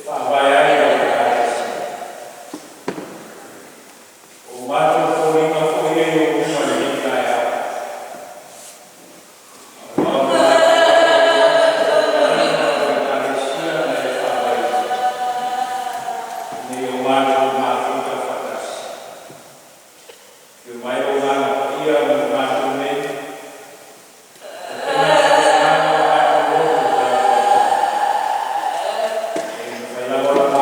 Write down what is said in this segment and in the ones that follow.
Faavae ai lau Ekalesia. O matou foliga foi ia i ou luma i lenei taeao. Aua ua matou Ekalesia na e faavaeina, ina ia o matou mafuta faatasi. Afio mai lou Agaga Paia mo matou nei, tapena so matou loto tapuatai. Ina ia mafai lava ona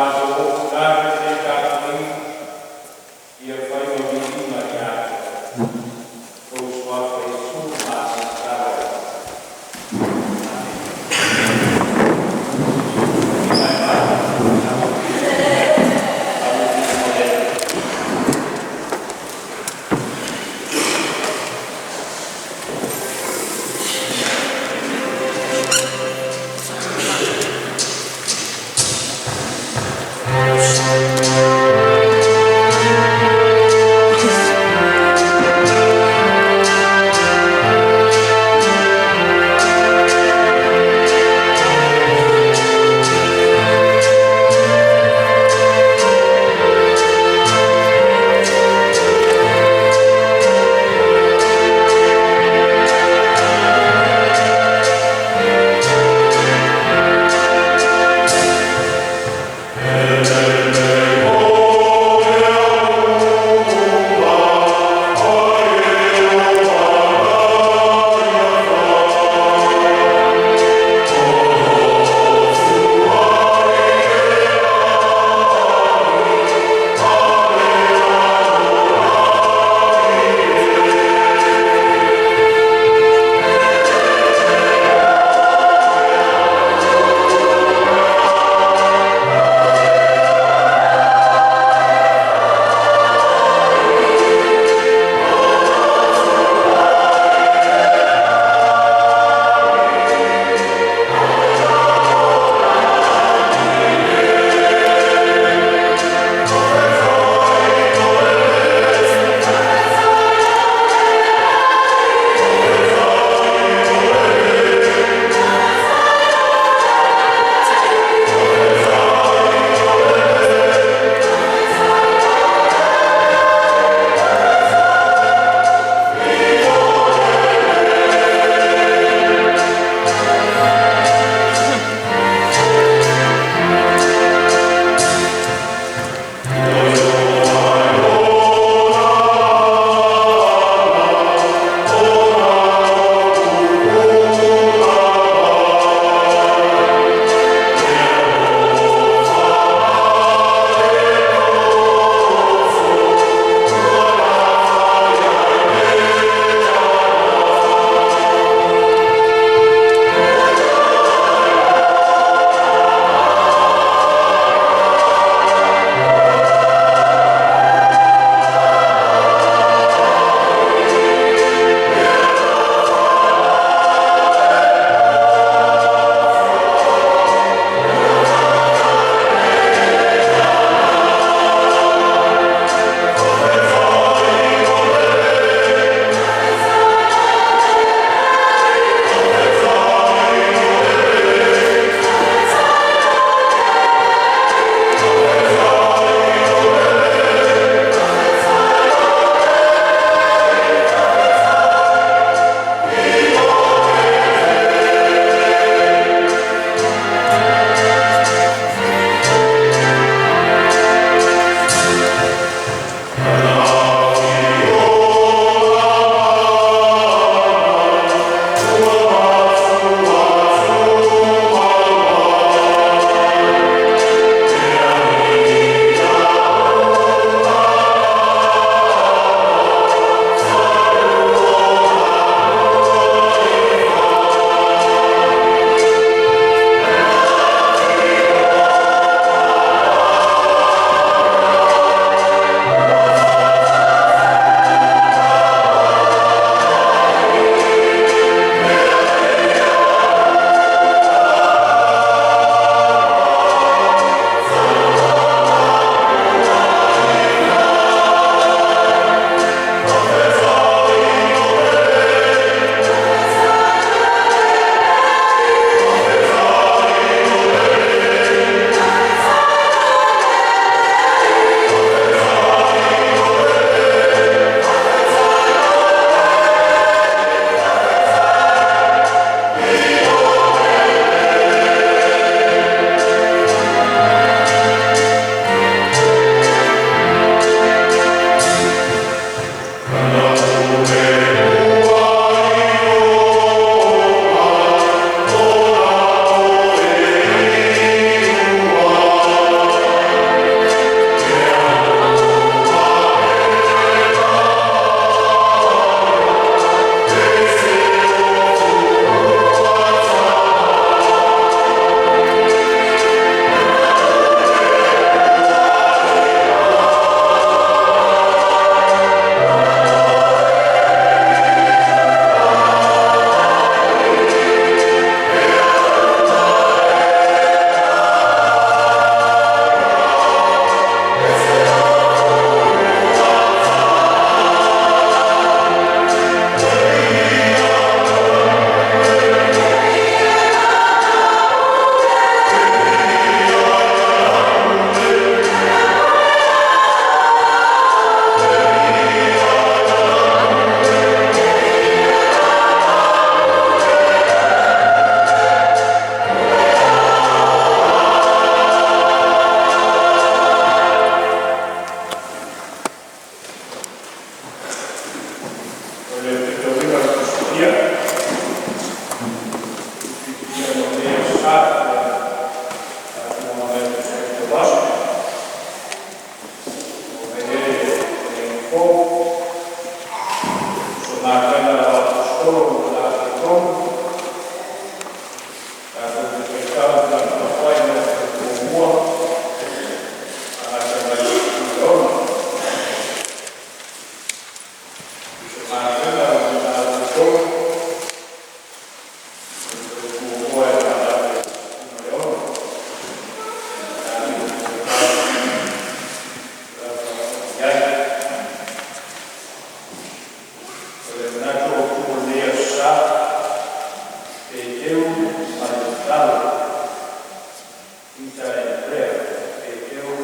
Peter and Andrea, Peteru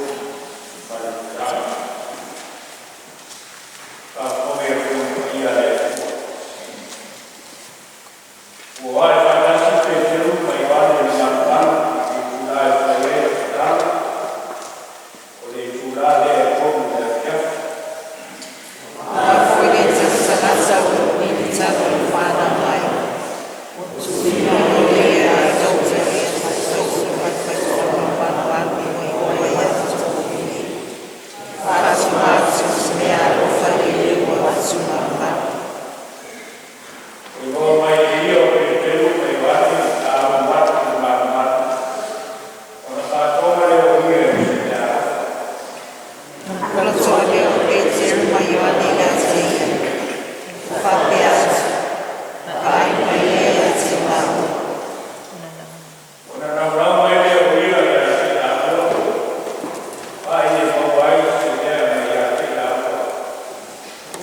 ma le Ioane. Faafofoga Afioga Paia a le Atua. Ua o ae faatasi Peteru ma Ioane i le malumalu i le itula e fai ai le tatalo, o le itula lea e 3 i le afiafi. A foi le tasi tagata o lo o militano i le fanau mai, tuuina loa lea ia te ia malumalu i o ia te faatino atu se meaalofa i le ua atu malumalu. Ua iloa mai e ia o Peteru ma Ioane le a alu atu i le malumalu, ona faatoga lea o ia i se meaalofa. Ona to'a lea o Peteru ma Ioane ia te ia, ma faapea atu, “Vaai mai ia ia te matou.” Ona naunau mai lea o ia ia te i latou, ae ia maua ai se mea mai ia te i latou.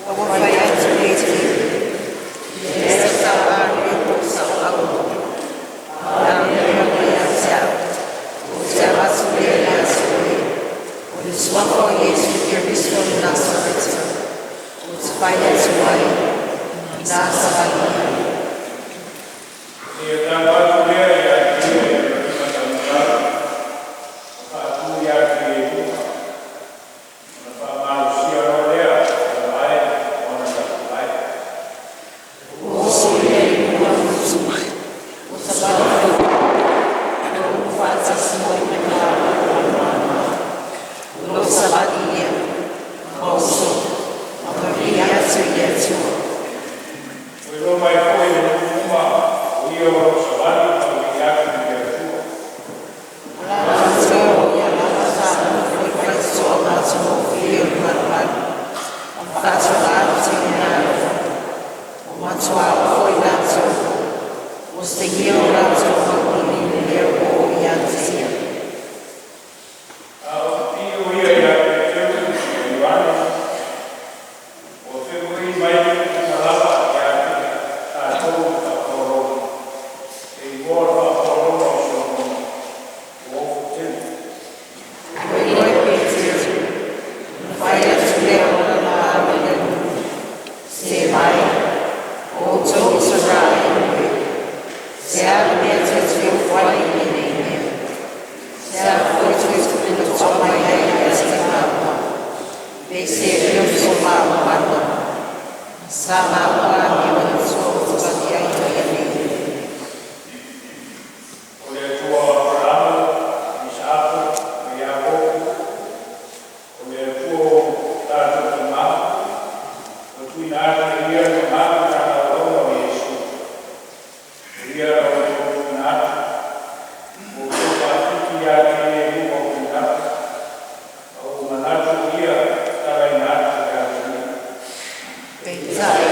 A ua fai atu Peteru, “E leai sau ario po o sau auro, a o le mea ua ia te au, ou te avatu lea ia te oe, o le suafa o Iesu Keriso o le Nasareta, ou te fai atu ai, ina savalia.” Ona ia tago atu lea ia te ia i lona lima taumatau ma faatu ia te Iesu, ona faamalosia loa lea ona vae ma ona tapuvae. Ua oso ia i luga o le gutu, ua savali foi, ua ulu faatasi mai ma i latou i le malumalu. O lo o savali ia, ma oso, ma faavae atu i le Atua. Ua iloa mai foi e nuu uma o ia o lo o savali ma vivii atu i le Atua. O ia lava sa nonofo i faitotoa matagofie o le malumalu ma faatoga atu i meaalofa. Ua matua oo foi latou, ua seia o latou mauili i le mea ua oo ia te ia. A o pipii o ia ia Peteru ma Ioane, ua feoai mai nuu uma lava ia te latou i faapaologa e igoa o le faapaologa o Solomona, ua ofo tele. Ua iloa e Peteru, ona fai atu lea o lana alo i le nuu, “Se mai, o outou o Isaraelu e, se a le mea tou te ofo ai i lenei mea? Se a foi toe tupu toa mai ai ia te maua, pe se o so maua mana, sa maua amio e le Atua ua savali ai o ia nei.” O le Atua o Aperamo, Isaako ma Iakopo, o le Atua o o tatou tamā, ua tuuina atu e Ia le mamalu i Lana auauna o Iesu, o Ia na outou tuuina atu, ua outou faafiki ia te ia i luga o Pilato, a ua manatu o Ia e tatalaina atu ia te ia. Peitai,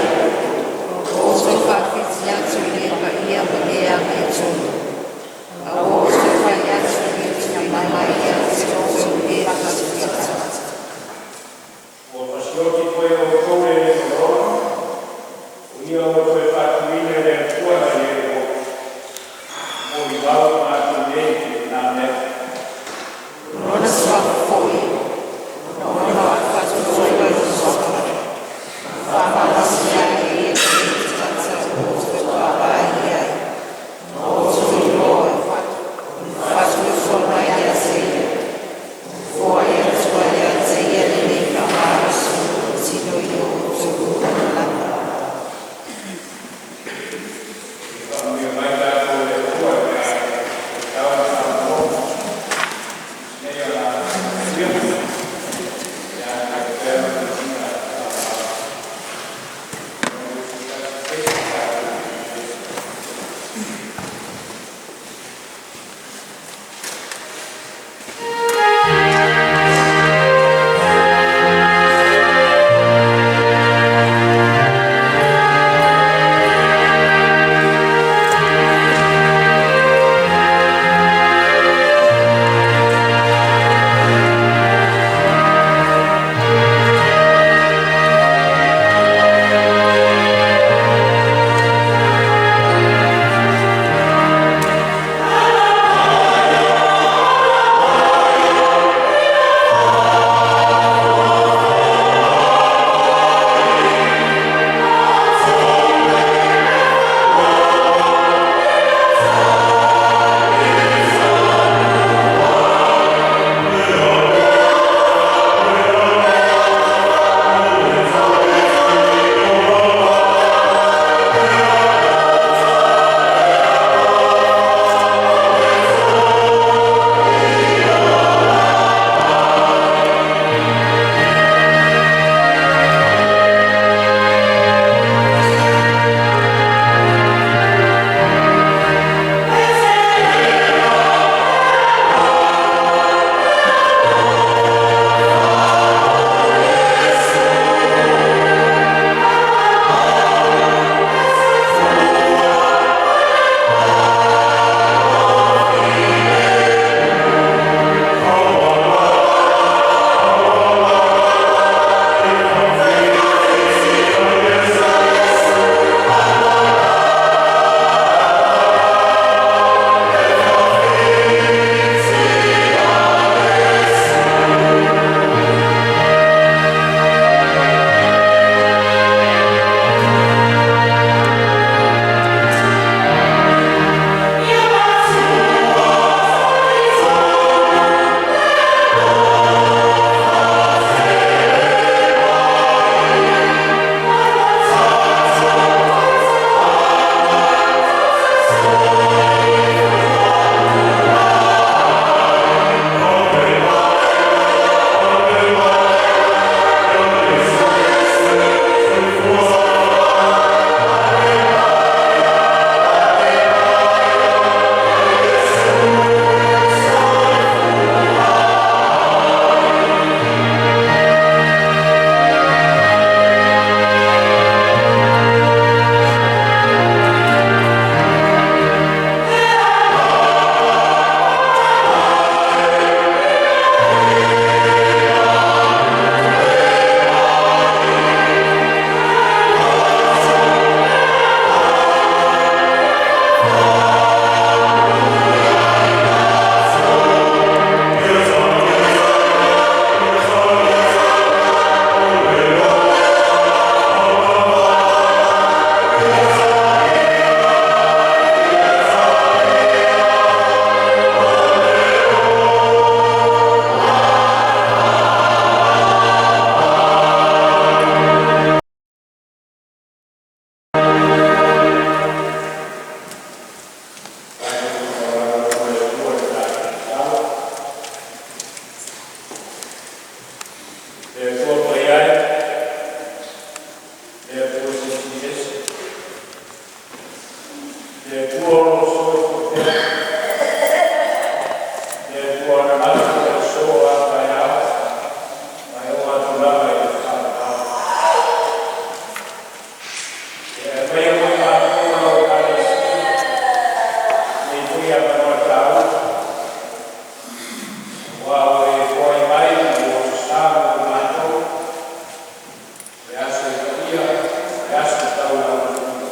Aua ua e foai mai i lou Aso Sa mo i matou, o le aso e paia, o le aso taulaumanuia.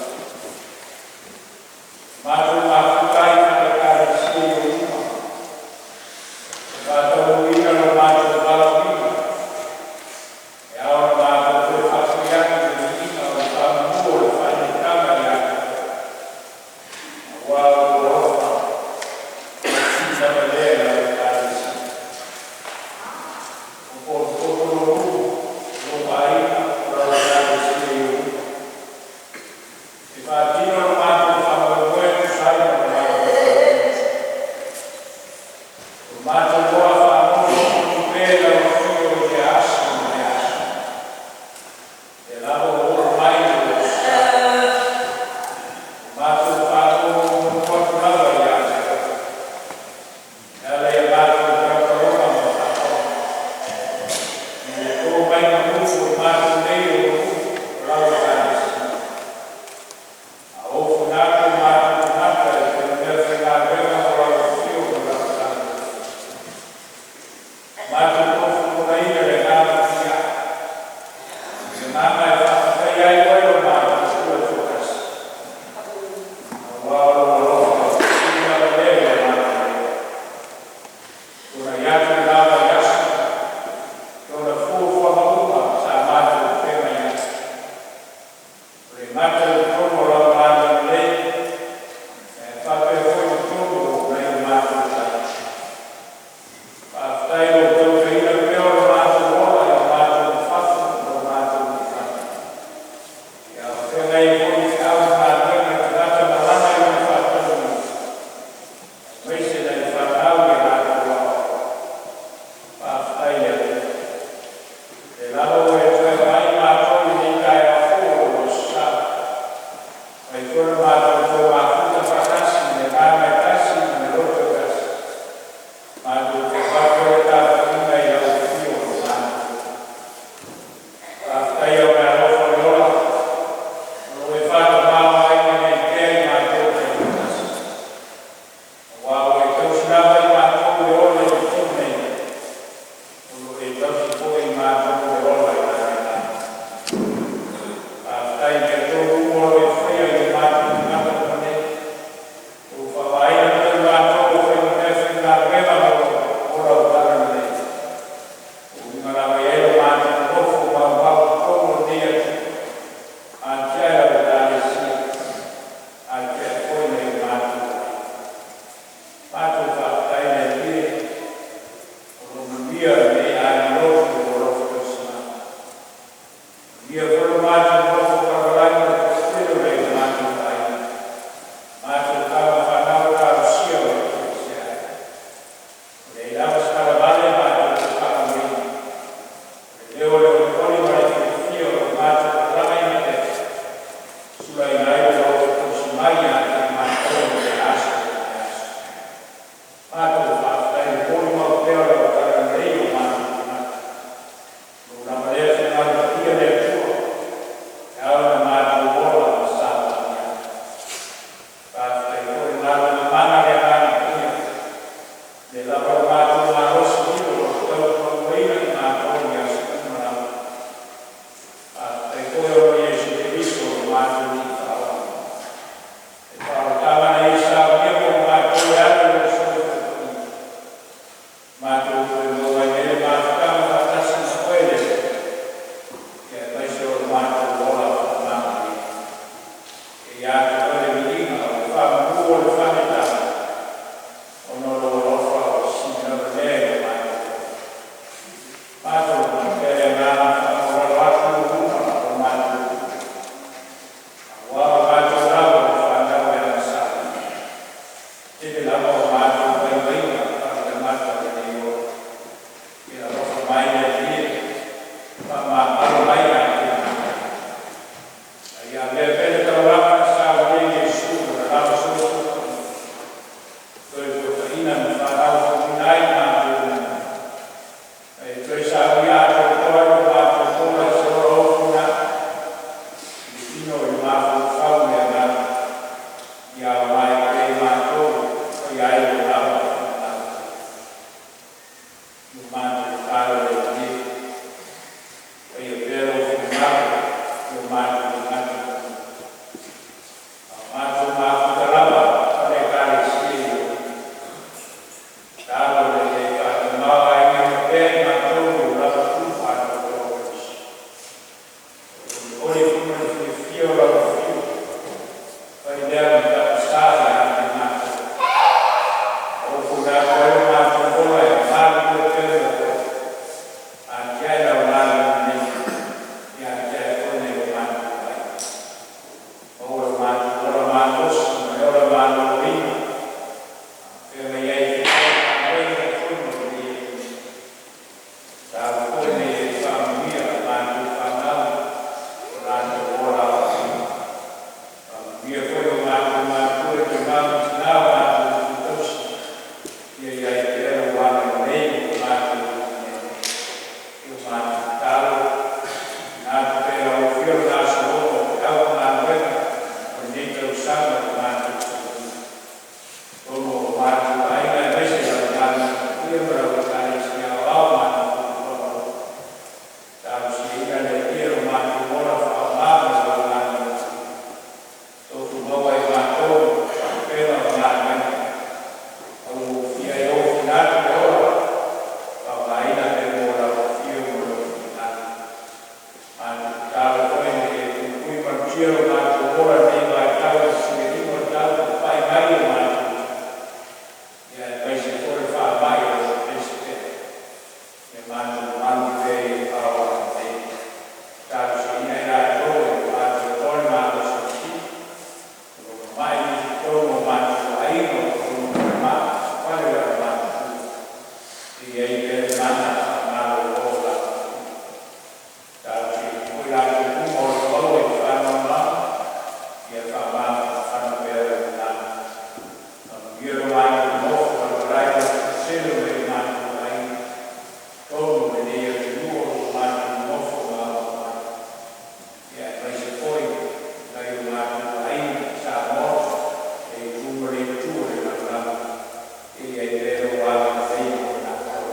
Matou mafuta ai faale-Ekalesia i ou luma e faataunuuina lo matou valaauina, e ao ona matou toe faafoi atu le viiga o le faamanu o le faaneetaga ia te Oe, aua o lou alofa ua sili lava lea i lau Ekalesia. Ua potopoto lou nuu, lou aiga ma lau Ekalesia i ou luma, e faatino lo matou faamoemoe e tusa ai ma lo matou valaauina. Ua matou ola faanonomanu pea i lau afio i lea aso ma lea aso, o lea lava ua oo mai lou Aso Sa. Ua matou faanonomanu atu lava ia te Oe e ala i a matou palopaloga ma faapaoga, ina ia to mai manu o i matou nei o nuu o lau Ekalesia, a o ofuina atu o matou tagata e faimea faigaluega mo lau afio ma lau matagofie. Matou tofotofoina le Agaga Paia, o le Agaga e faafetaia ai Oe lo matou Atua e toatasi, aua o lou alofa ua sili lava lea i lo matou ola. Tuanai atu lena vaiaso i ona fuafuaga uma sa matou feagai ai, ua le gata i totonu o lau galuega nei, ae faapea foi i totonu o nai o matou aiga. Faafetai i lou tautaiina pea o lo matou ola i o matou mafafa ma o matou liufale, a o feagai ai foi i feau ma galuega e tagata malaga i lona faataunuuina, aemaise nai fanau i a latou aoaoga. Faafetai i le Atua, o lea lava ua e toe aumai i matou i lenei taeao fou o lou Aso Sa, e mafai foi ona matou toe mafuta faatasi i le agaga e tasi ma le loto e tasi, matou te avatu ai le tapuaiga i lau afio matagofie. Faafetai i lau meaalofa o le ola, o lo o e faatamaoaigaina ai pea i matou taitoatasi, aua ua e tausi lava i matou i le ola i le tino nei, o lo o e tausi foi i matou le ola i lagelagi. Faafetai i mea tonu uma o lo o e faia i o matou tagata uma nei, ua e faaaogaina foi i matou e faimeafaigaluega mo lau talalelei, e uiga lava i ai lo matou nonofo maumau i totonu o lenei atunuu, atiae lau Ekalesia, atiae foi nai o matou aiga. Matou faafetai i le Alii e, o lo o manuia lenei aiga lotu i lou alofa tausimai. Manuia foi lo matou nonofo talalagi ma le toatele o nai o matou aiga, matou tama fanau e talosia o le Ekalesia. E leai lava se talavale matou te faagaloina, o le leo o le olioli ma le fiafia o lo matou malagaina pea, e sulaina ai lou alofa tausimai ia te i matou mai lea aso i lea aso. Matou faafetai i le molimau pea o lau talalelei i o matou tagata. Lou lava lea finagalo paia le Atua, e ao ona matou ola ma savavali ai. Faafetai foi i le galuega mana a le Agaga Paia, o lea lava lo matou malosi o lo o tautoaluaina i matou i aso uma lava. Faafetai foi ona o Iesu Keriso o lo matou Alii Faaola. Le faaolataga na ia saunia mo i matou e ala i lona soifua paia, matou toe maua ai nei le mafutaga faatasi ma Oe le Atua, aemaise o lo matou ola faamanuiaina. Ia te Oe le viiga o le faamanu o le faaneetaga, ona o lou alofa ua sili lava lea i lo matou ola. Matou faapea le agaga faamaualalo atu i ou luma o lo matou Alii, aua o i matou lava o fanau e agasala. Tele lava o matou vaivaiga faaletagata i lenei ola. I o matou tatalo i le Alii, faia pea Lou finagalo i o matou tagata pagua. A o matou mafuta lava ma le Ekalesia i le Tatalo ina ia e faatamaoaigaina pea i matou i lou lava tu faatoatoa o Keriso. O le olimoli foi ma le fiafia o lau afio, fai lea ma tapasā ia te matou, ma ofoina atu ai lo matou ola e galulue pea mo Oe, atiae lau galuega nei, atiae foi nai o matou aiga. Maua lo matou ola malosi ma le ola maloloina, faafeagai ai foi ma galuega foi ma lenei atunuu. Tatalo foi ina ia e faamanuia i a matou fanau i lo latou ola aoaoina. Faamanuia foi i o matou matua i tama ma tina o matou uso tausi, ia i ai pea lou agalelei mo le matou luma nei. E o matou tatalo, tuuina atu pea i lau Afioga le gasologa o feau ma galuega o lenei tausaga i le matou falemua. Atonu o matou aiga aemaise lau galuega paia ma lau Ekalesia Aoao ma ana puapuaga alofa, talosiaina e le Atua lo matou ola faaaoga mo lau galuega paia. Tofu maua e i matou le faalupega o galuega augofie ai ofiina atu le ola, faaaogaina pea mo lau afio ma lou finagalo. Matou tatalo foi ina ia e puipui malutia lo matou ola i lenei vaitau i le fesuiaiga o le tau papa'i mai o matou uso, ia aemaise foi le faamai o lo o pepesi pea. Ia matou malu pea i aao agalelei. Talosiaina i latou o lo o atoatoa le malosi o le tino, o lo o mamai i totonu o matou aiga, o totonu o falemai, fale o le aumatutua, ia i ai pea le mana faamalolo o lau Afio. Talosiaina foi latou uma o lo o maua i le faanoanoaga, ia faamafanafana pea lou agaga. Faamanuia lo matou nofo alaala i lau toesea ma o matou aiga, totonu o lenei atunuu o lo o matou nonofo ma auauna ai, ia aemaise foi nai o matou aiga i Samoa i lea itu ma le itu o le lalolagi, ia i ai pea lou agalelei mo i latou.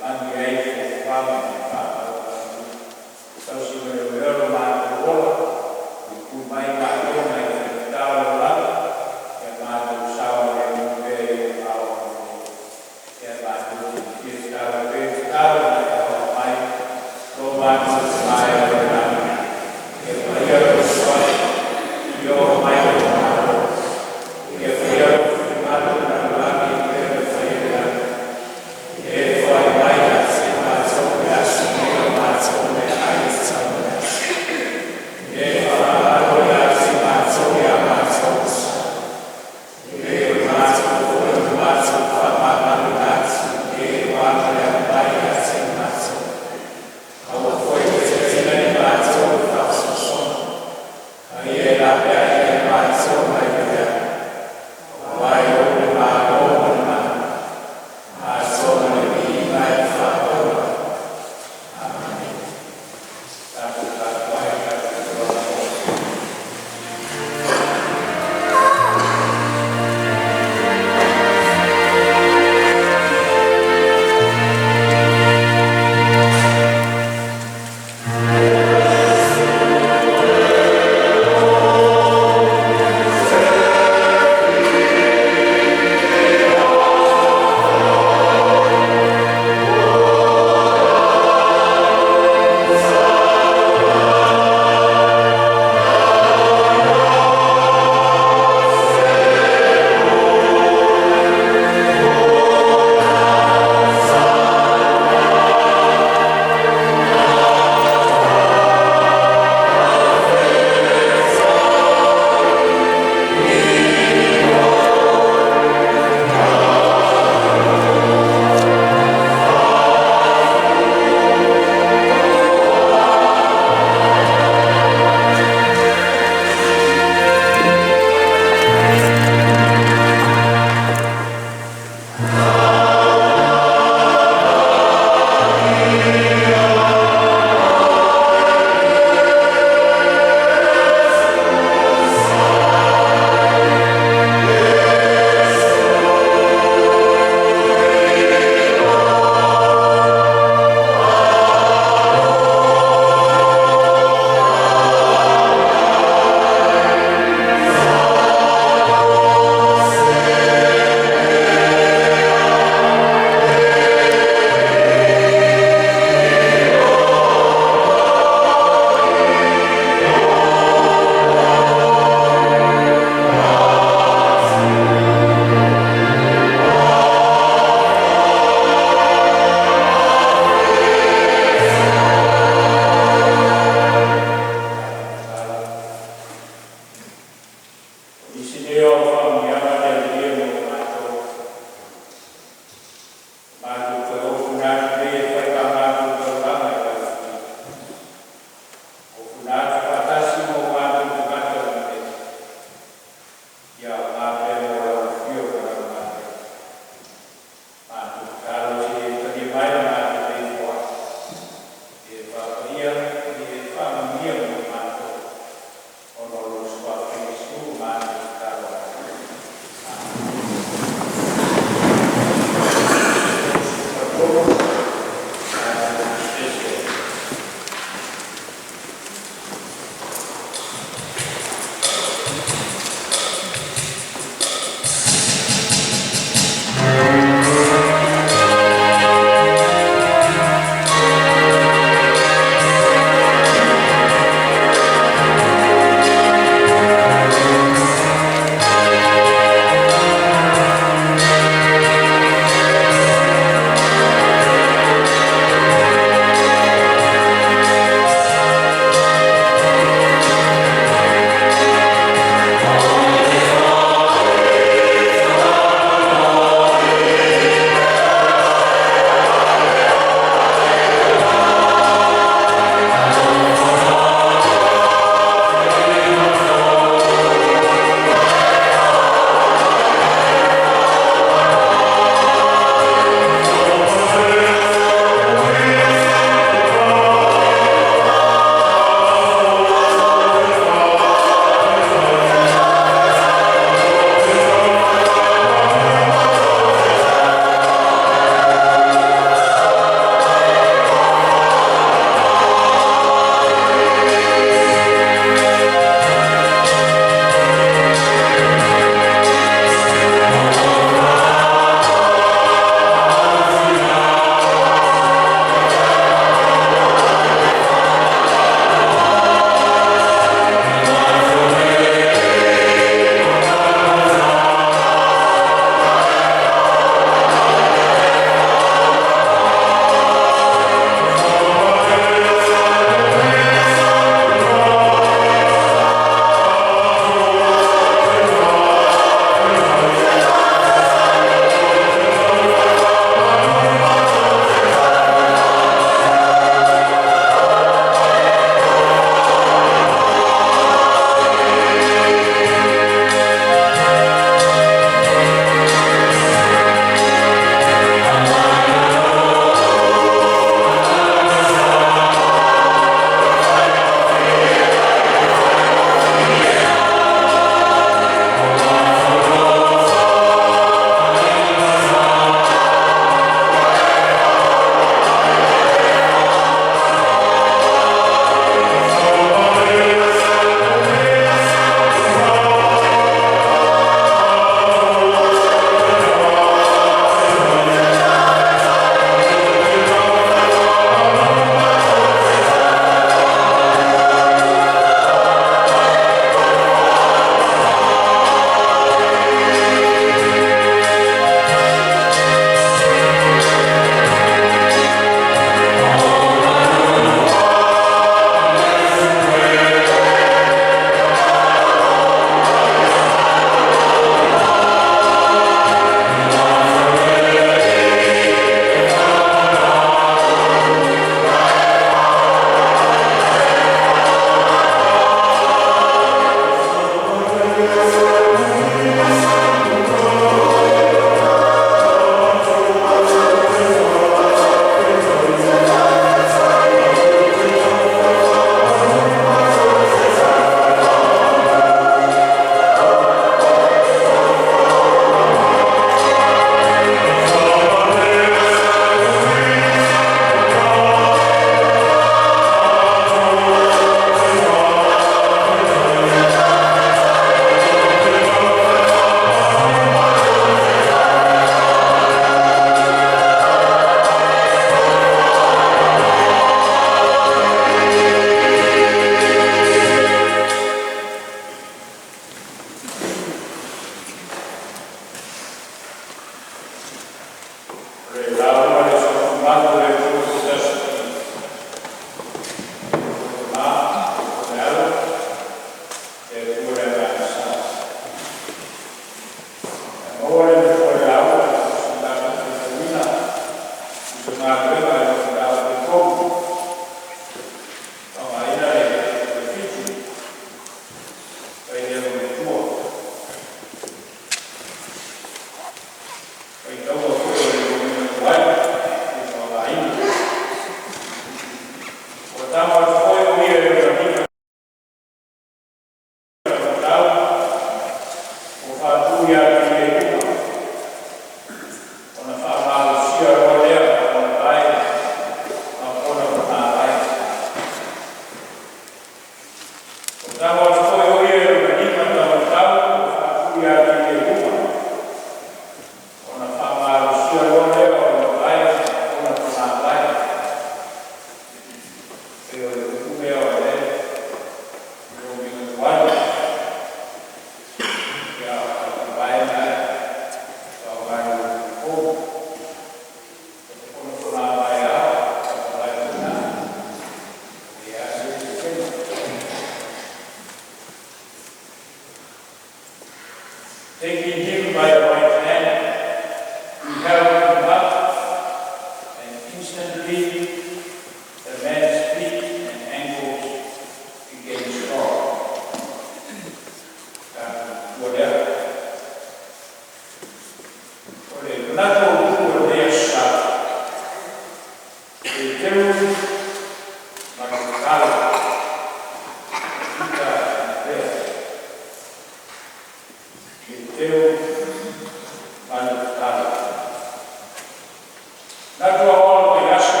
Manatu aoao o le vaiaso,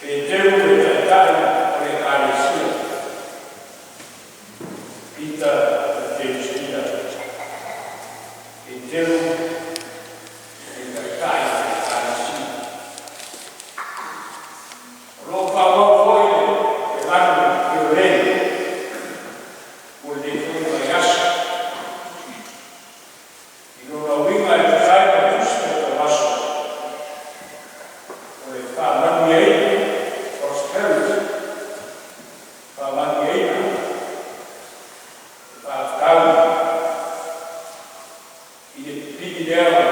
Peteru le taitai o le Ekalesia, Peter the church leader. Peteru le taitai o le Ekalesia. O lo o faaauau foi le manu piolē mo lenei foi vaiaso. I lona uiga e tusa ai ma le Tusi Faitau Aso, o le faamanuiaina, prosperity, faamanuiaina, e faatatau i le pipii lea ua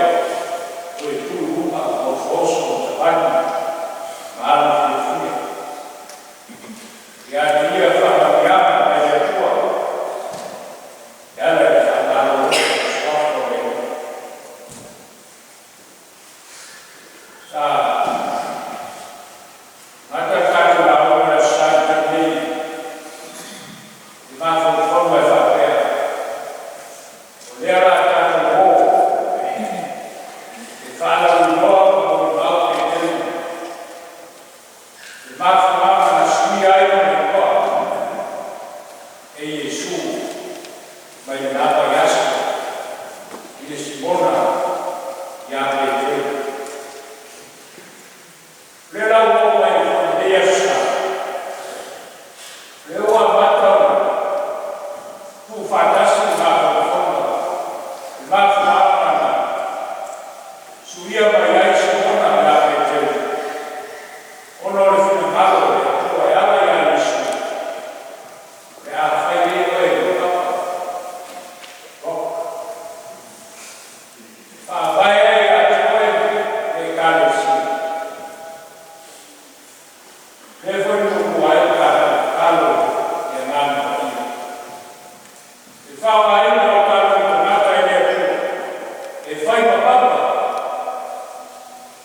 toe tu i luga ma osooso ma savali ma alu fiafia. Ia te ia faamanuiaga mai le Atua e ala i le faamalo o suafa o le Alii. Sa gata le tatou lauga i le Aso Sa na tea nei i mafaufauga e faapea, o lea o le a tatou o e faalauiloa ma molimau Peteru le mafuaaga na suia ai lona igoa e Iesu mai lena vaiaso i le Simona ia Peteru. O lea la ua oo mai lenei Aso Sa, lea ua amata ona tuufaatasi le mafaufauga, le mafuaaga na suia mai ai Simona ia Peteru, ona o le finagalo o le Atua e ala ia Iesu, le a fai nei oe o papa, rock. Faavae ai ia te oe le Ekalesia. Lea foi na muamua ai le tatou tatalo i Agaga Paia. Le faaaogaina o tatou tagata e le Atua e fai ma papa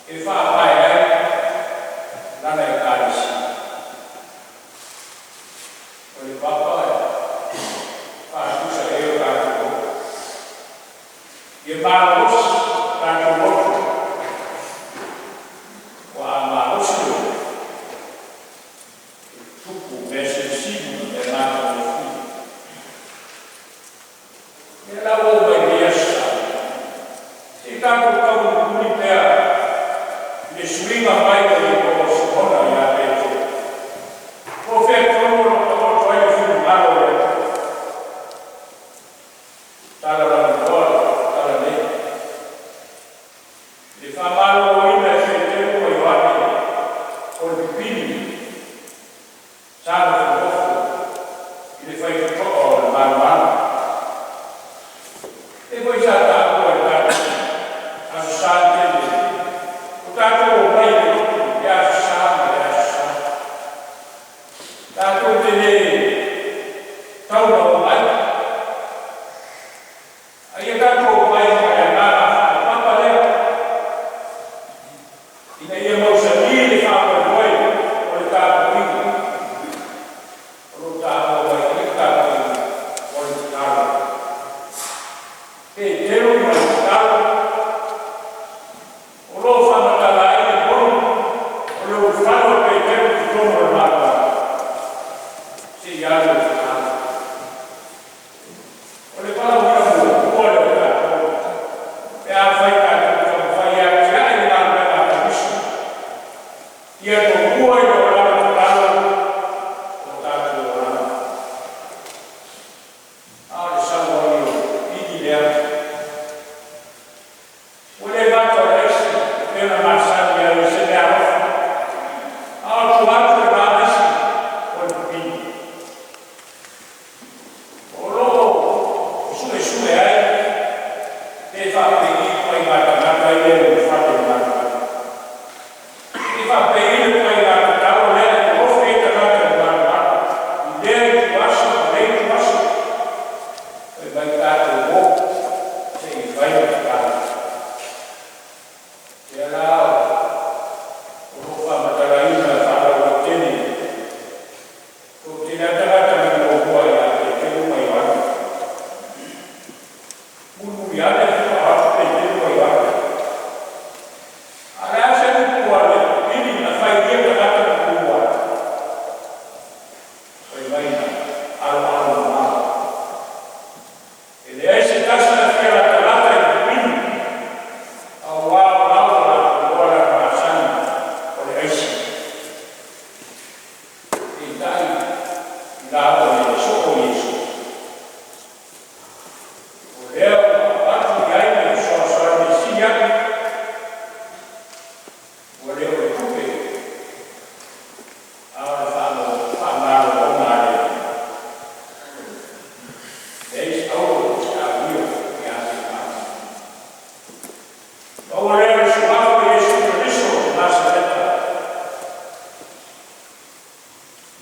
e faavae ai lana Ekalesia. O le papa e faatusa ai o tatou loto. Ia malolosi tatou loto. Ua a malosi le loto, e tupu mea silisili ma mea matagofie. Ia la ua oo mai lenei aso Sa. Se i tatou taumulimuli pea i le suiga mai o le igoa o Simona ia Peteru. Po o fea tonu o lo o taoto ai le finagalo o le Atua. Tala lauiloa tala nei. I le faamaloloina e Peteru ma Ioane o le pipili sa nofonofo i le faitotoa o le malumalu. E foi sa taua i tatou Aso Sa tele. O tatou omai i le lotu i Aso Sa ma le Aso Sa. Tatou te le tau na omai. Aia tatou omai ma le agaga faapapa lea. Ina ia mausali le faamoemoe o le tapuaiga. O lo o taua mai ai le tapuaiga o le tatalo. Peteru ma le tatalo. O lo o faamatala ai le moni o le ulufale o Peteru i totonu o le malumalu. Se i alu e tatalo. O le valaauina muamua lea o tatou. Pe afai tatou taumafai e atiae le galuega a Keriso. Ia tomua i le olaga tatalo o tatou olaga. A o le sau ai o pili lea. Ua le gata o le aisi, pei ona masani ai o se meaalofa. A o tua atu o lena aisi o le pipili. O lo o suesue ai pe faapei ituaiga tagata ia e ulufale i le malumalu. Pe faapei le ituaiga tatalo lea e ofi ai tagata i le malumalu. I lea ituaso ma lea ituaso. Fai mai tatou o se i fai le tatalo. Ia la o lo o faamatalaina faalauaitele. Toatele lava tagata na muamua ia Peteru ma Ioane. Mulimuli ane faatoa atu Peteru ma Ioane. Logo lea o le Suafa o Iesu Keriso o Nasareta,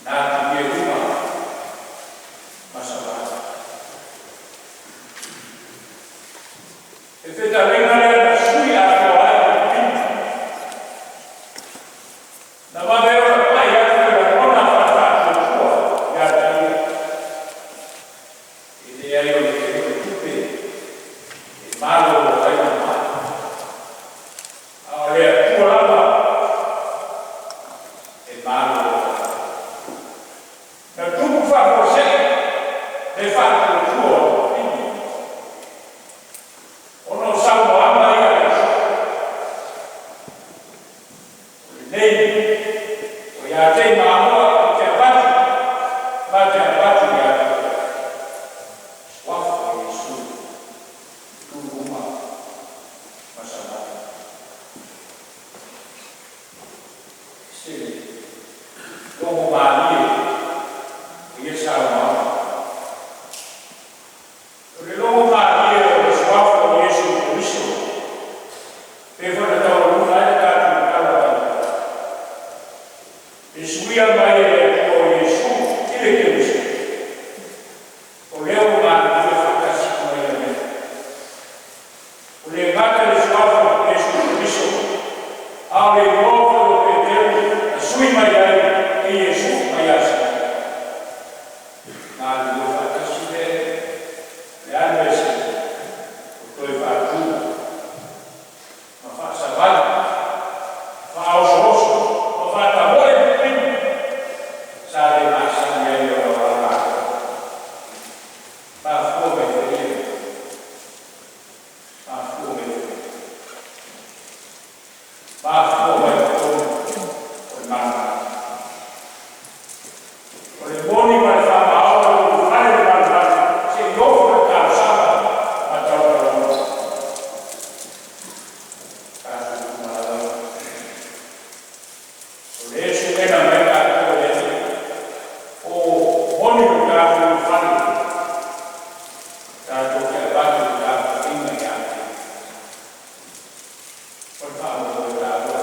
na atagia i luga ma savali. Le fetalaiga lea na sui atoa ai le pili. Na vave ona pai atu le lagona faale-faatuatua ia te ia. E leai o le tele o le tupe e malolo ai le mai. A o le Atua lava e malolo ai. Na tupu faafuasei le faatuatua o le pili. Ona o saunoaga ia a le aso. O lenei, o ia te i maua ou te avatu, ma te avatu ia te oe. Suafa o Iesu, tu i luga ma savali. Se logo malie o ia saunoaga. O le logo malie o le Suafa o Iesu Keriso, pe foi na taualuga ai le tatou tala taumafai. E suia mai e le Atua o Iesu i le Keriso, o lea ua galulue faatasi ma ia mea. O le gata le Suafa o Iesu Keriso, a o le igoa foi o Peteru na sui mai ai e Iesu mai ia Simona. Galulue faatasi le le alu ese o toe faatu ma faasavali, faaosooso ma faatamoe pili sa le masani ai ona olaga. Mafua mai foi ia. Mafua mai foi. Mafua mai totonu o le mana. O le moni ma le faamaoni o le fale le malumalu, seia ofo le talosaga ma tautalaga. Tatou tumalava. O le suena mai tatou e le o moni lo tatou fale. Tatou te avatu le tapuaiga ia te. O le faamoemoe taua.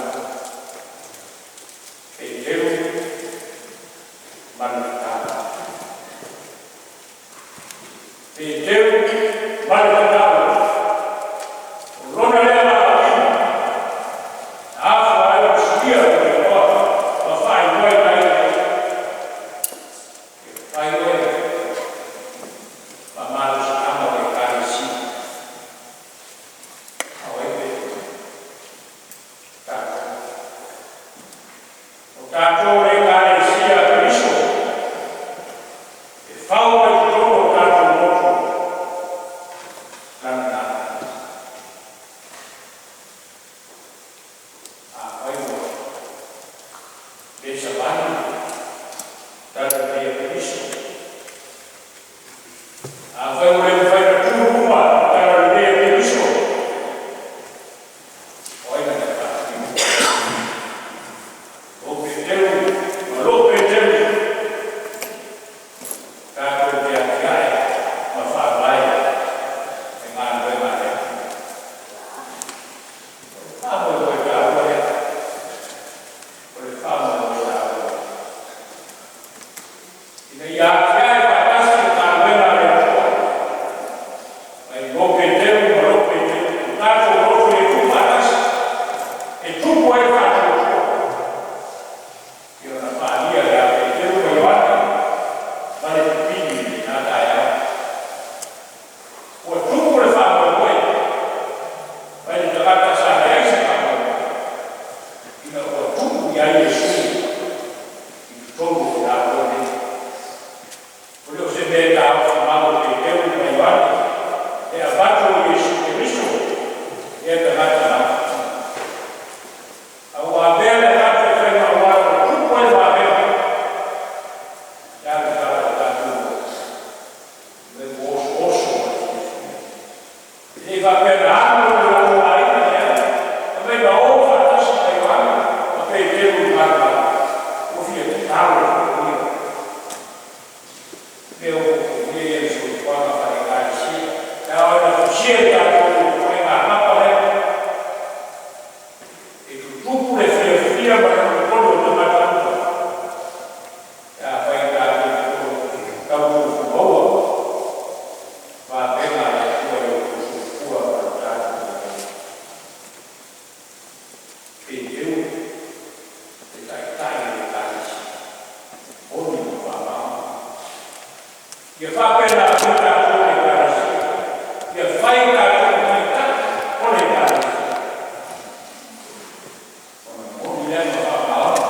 Tupu le fiafia ma le oletole o tagata uma pe afai tatou te tau maua vavega a le Atua i o outou soifua ma lo tatou galuega. Peteu, le taitai o le Ekalesia, moni ma faamaoni. Ia faapena foi tatou le Ekalesia, ia fai tatou ma taitai o le Ekalesia, ona moni lea ma faamaoni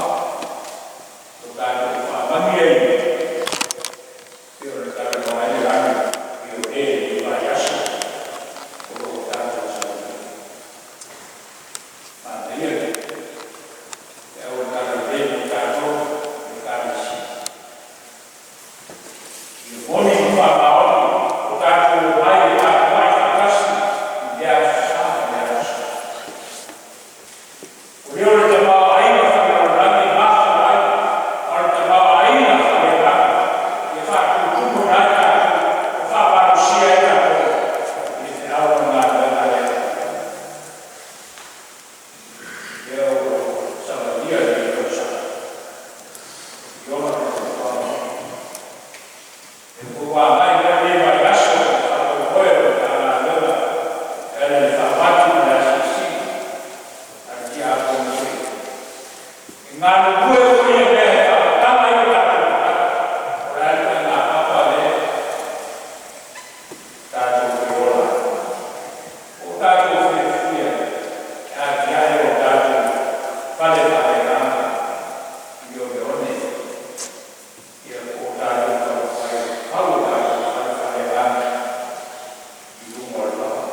lo tatou faamagi ai pei ona talanoa ai le lagi i o e i le vaiaso o lo o tatou saunia. Manaia le auolotala lelei mo tatou Ekalesia. Ia moni ma faamaoni o tatou omai e tapuai faatasi i lea aso sa ma lea aso sa. O lea o le tamaoaiga faalelalolagi e mafua ai, a o le tamaoaiga faaleagaga e faatutumuina ai tatou ma faamalosia ai tatou i le feau ma le galuega a le Atua. Lea ua savalia lenei tausaga i ona puapuaga. E ua agai mai lenei vaiaso i le faamoemoe o le Matagaluega e ala i le faamati ma le asiasiga a le Tiakono Toeaina. E galulue foi ia mea e faamatala ai o tatou tagata. O le a le ituaiga papa lea tatou te ola ai. O tatou fiafia e atiae o tatou fale faaleagaga i oneone ia po o tatou taumafai e fau o tatou fale faaleagaga i luga o le lava.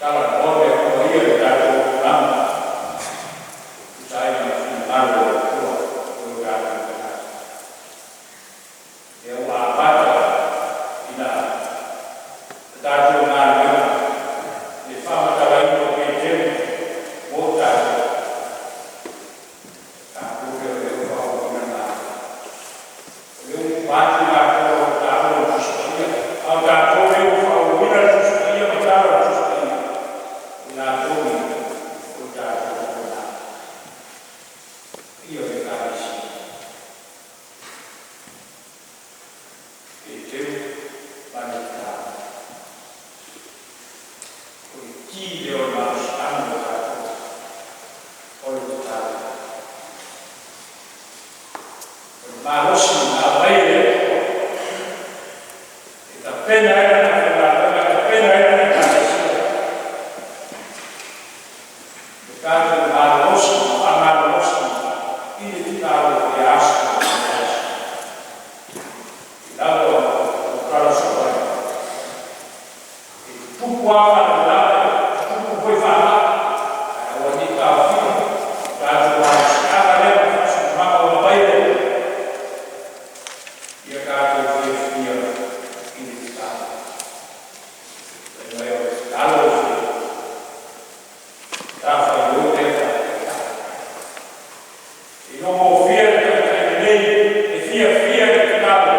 Talanoa le Atua ia i le tatou auaunaga tusa ai ma le finagalo o le Atua i o tatou tagata. Lea ua amata ina le tatou galuega i le faamatalaina o Peteru mo tatou. Tatou lea o lea ua faauluina le galuega. O lea ua uma atu i latou o lo o taua i le Tusi Paia, a o tatou lea ua faauluina le Tusi Paia ma tala o le Tusi Paia, o i latou ia o le tatou auaunaga. Paia o le Ekalesia, Peteru ma le tatalo. O le ki lea o le malosiaga o tatou, o le tatalo. O le malosi na aumai e le Atua e tapena ai lana faigaluega, e tapena ai lana Ekalesia. Le tatou malolosi ma faamalolosi i le tatalo i lea aso ma lea aso. I lalo o tala soo ai, e tutupu lava faalavelave, tutupu foi faamai, ae aua ne i taofia tatou malosiaga lea ma faasinomaga ua aumai e le Atua. Ia tatou fiafia i le tatalo. Fai mai o le tatalo o se matafaioi lea faataitai. E iloagofie le taitai lelei e fiafia i le tatalo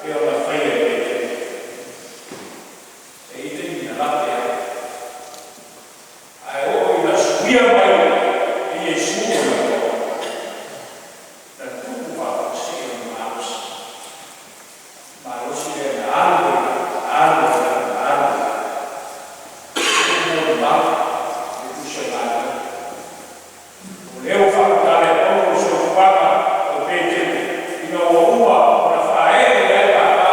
pei ona faia e Peteru. E i ai taimi na lape ai, ae oo ina suia mai e Iesu lona toga, na tupu faafuasei lona malosi. Malosi lea na alu ai lava, alu ai lava, alu ai lava. E molimau le tusi a galuega. O lea ua faamatala e Paulo le soifuaga o Peteru ina ua uma ona faaee i ai papa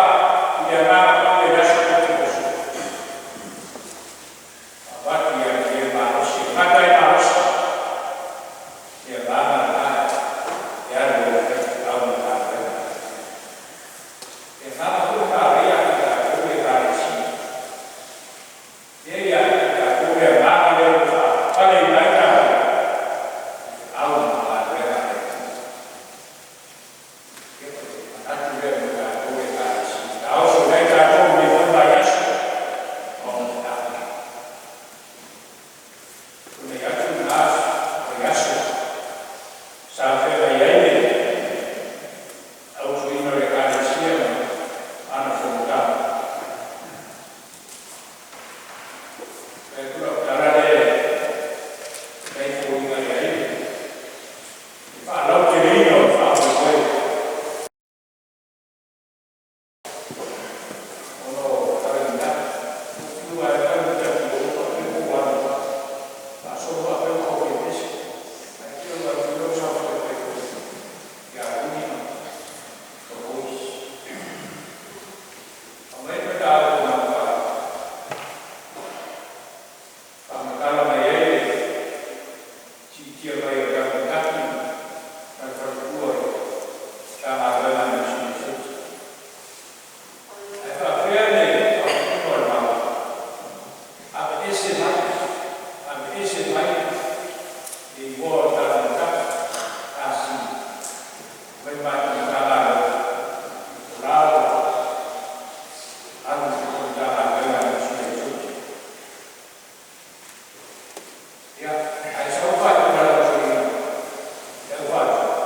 i le Agaga Paia i le aso Petekoso. Avatu ia te ia le malosi e gata ai malosi. Le agaga lena e alu ai e fai feau ma galuega. Le agaga foi lena o lea ia te tatou le Ekalesia. Lea ia te tatou le agaga lea ua faapaleina ai tatou i feau ma galuega a le Atua. Ia o le manatu lea mo tatou le Ekalesia. Taoso i ai tatou i lenei foi vaiaso ona tatalo. Tuanai atu lena vaiaso sa feagai ai le tautuaina o le Ekalesia ma ana fonotaga. Fai atu lau tala lea Ia, ae sau faaiuga a le le aufaatoaga,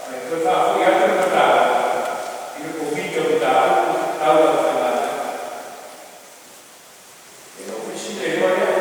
ae toe faafoi atu le mataupu i le Komiti o Mataupu Tau le Aufaigaluega. Ia ona ou fesili ai loa lea,